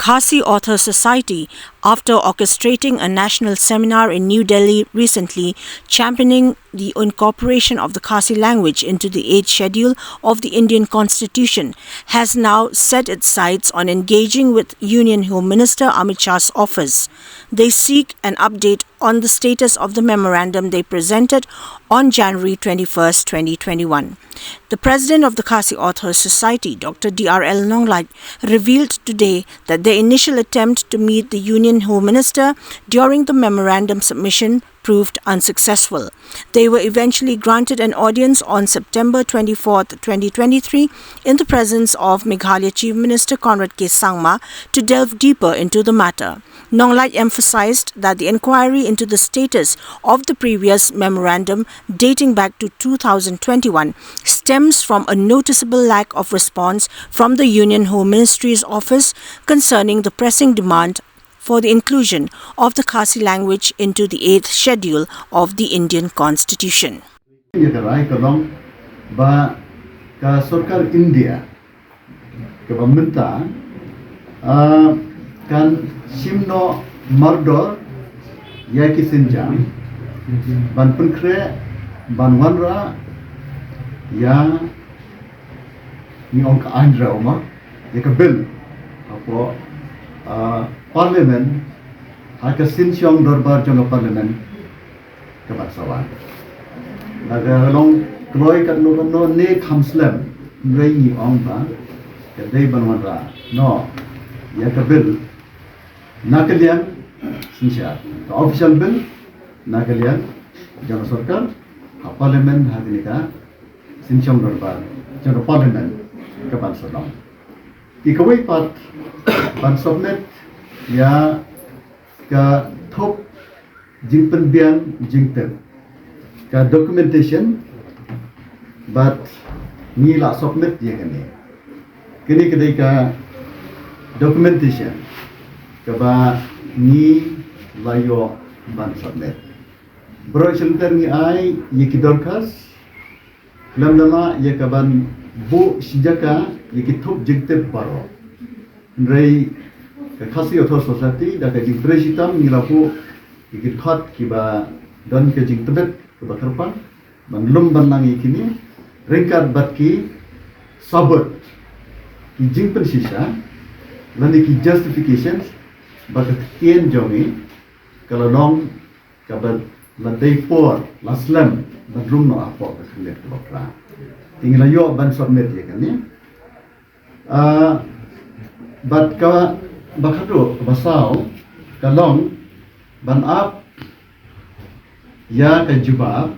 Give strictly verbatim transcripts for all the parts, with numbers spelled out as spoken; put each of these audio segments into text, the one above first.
Khasi Author Society, after orchestrating a national seminar in New Delhi recently championing the incorporation of the Khasi language into the eighth schedule of the Indian Constitution, has now set its sights on engaging with Union Home Minister Amit Shah's office. They seek an update on the status of the memorandum they presented on January twenty-first, twenty twenty-one. The president of the Khasi Authors Society, Doctor D R L Nonglait, revealed today that their initial attempt to meet the Union Home Minister during the memorandum submission proved unsuccessful. They were eventually granted an audience on September twenty-fourth, twenty twenty-three, in the presence of Meghalaya Chief Minister Conrad K Sangma to delve deeper into the matter. Nonglait emphasized that the inquiry into the status of the previous memorandum, dating back to two thousand twenty-one, stems from a noticeable lack of response from the Union Home Ministry's office concerning the pressing demand for the inclusion of the Khasi language into the eighth schedule of the Indian Constitution. Ïa ka rai ka long ba ka sorkar India kaba mynta, ah, kan shim noh mardor ïa ki sienjam ban pynkhreh, ban wanrah ïa, ngi ong ka aiñ, re ma, ïa ka bill hapoh, ah, Parliament, ha ka synshong dorbar jong ka Parliament kaba sa wan. Na ka long kloi katno katno ne kham slem, hynrei ngi ong ba ka dei ban wanrah noh ïa ka bill na ka liang synshar, ka official bill na ka liang jong ka sorkar ha Parliament, ha kane ka synshong dorbar jong ka Parliament kaban sa long. Ïa kawei pat, ban submit ïa ka thup jingpynbiang jingtip, ka documentation, bad ngi la submit ïa kane. Kane ka dei ka documentation kaba ngi la ïoh ban submit. Baroh shi lynter ngi ai ïa ki dorkhas, lem da la ïa kaban buh shi jaka ïa ki thup jingtip baroh. Hynrei ka Khasi Author Society da ka jingtrei shitom ngi la buh ïa ki dkhot kiba don ka jingtbit kaba kyrpang ban lum ban lang ïa kine, ryngkat bad ki sabut, ki jingpynshisha lane ki justifications ba ka ktien jong ngi ka la long kaba la dei por, la slem ban rung noh hapoh ka khyrnit kaba phra. Te ngi la ïoh ban submit ïa kane. Ah, bad kaba khadduh, kaba saw, ka long ban ap ïa ka jubab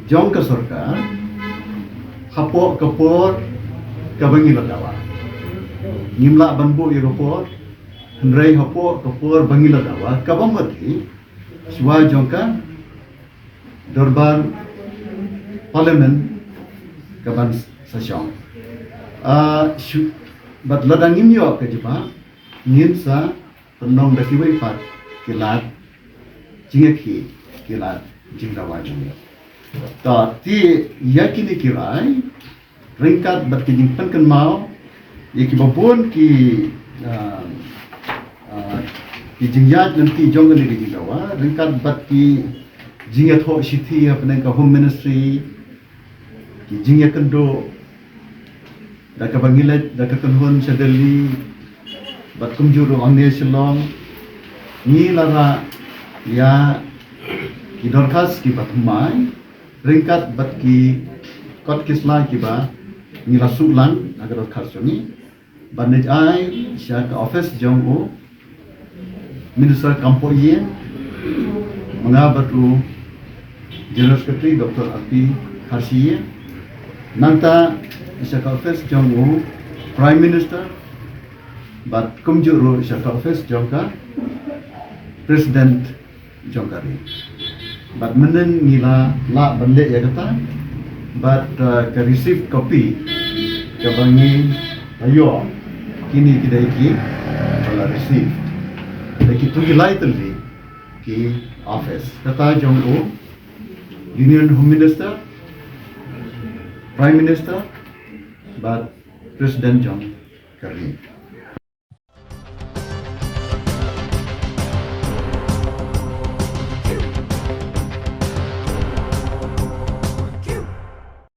jong ka sorkar hapoh ka por kaba ngi la dawa. Ngim lah ban buh ïa ka por, hynrei hapoh ka por ba ngi la dawa, kaba mut hi shuwa jong ka dorbar Parliament kaban sa shong. Ah, shu-, bad lada ngim ïoh ka jubab, ngin sa pynlong da kiwei pat ki lad jingïakhih, ki lad jingdawa jong ngi. Ta te ïa kine ki rai, ryngkat bad ki jingpynkynmaw ïa kiba bun ki, ah, ah, ki jingïaid lynti jong kane ka jingdawa, ryngkat bad ki jingïathoh shithi hapdeng ka Home Ministry, ki jingïakynduh da kaba ngi leit da ka kynhun sha Delhi, bad kumjuh ruh hangne Shillong, ngi la rah ïa ki dorkhas kiba thymmai, ryngkat bad ki kot ki sla kiba ngi la shu lang ha ka dorkhas jong ngi, ban leit ai sha ka office jong u Minister Kampoh Ïing, ma nga bad u General Secretary Doctor R P Kharshi Ïing, nangta sha ka office jong u Prime Minister, bad kumjuh ruh sha ka office jong ka President jong ka ri. Bad mynhynnin ngi la lah ban leh ïa kata, bad, uh, ka receive copy kaba ngi la ïoh, kine ki dei kiba la receive da kito ki lai tylli ki office, kata jong u Union Home Minister, Prime Minister, bad President jong ka ri.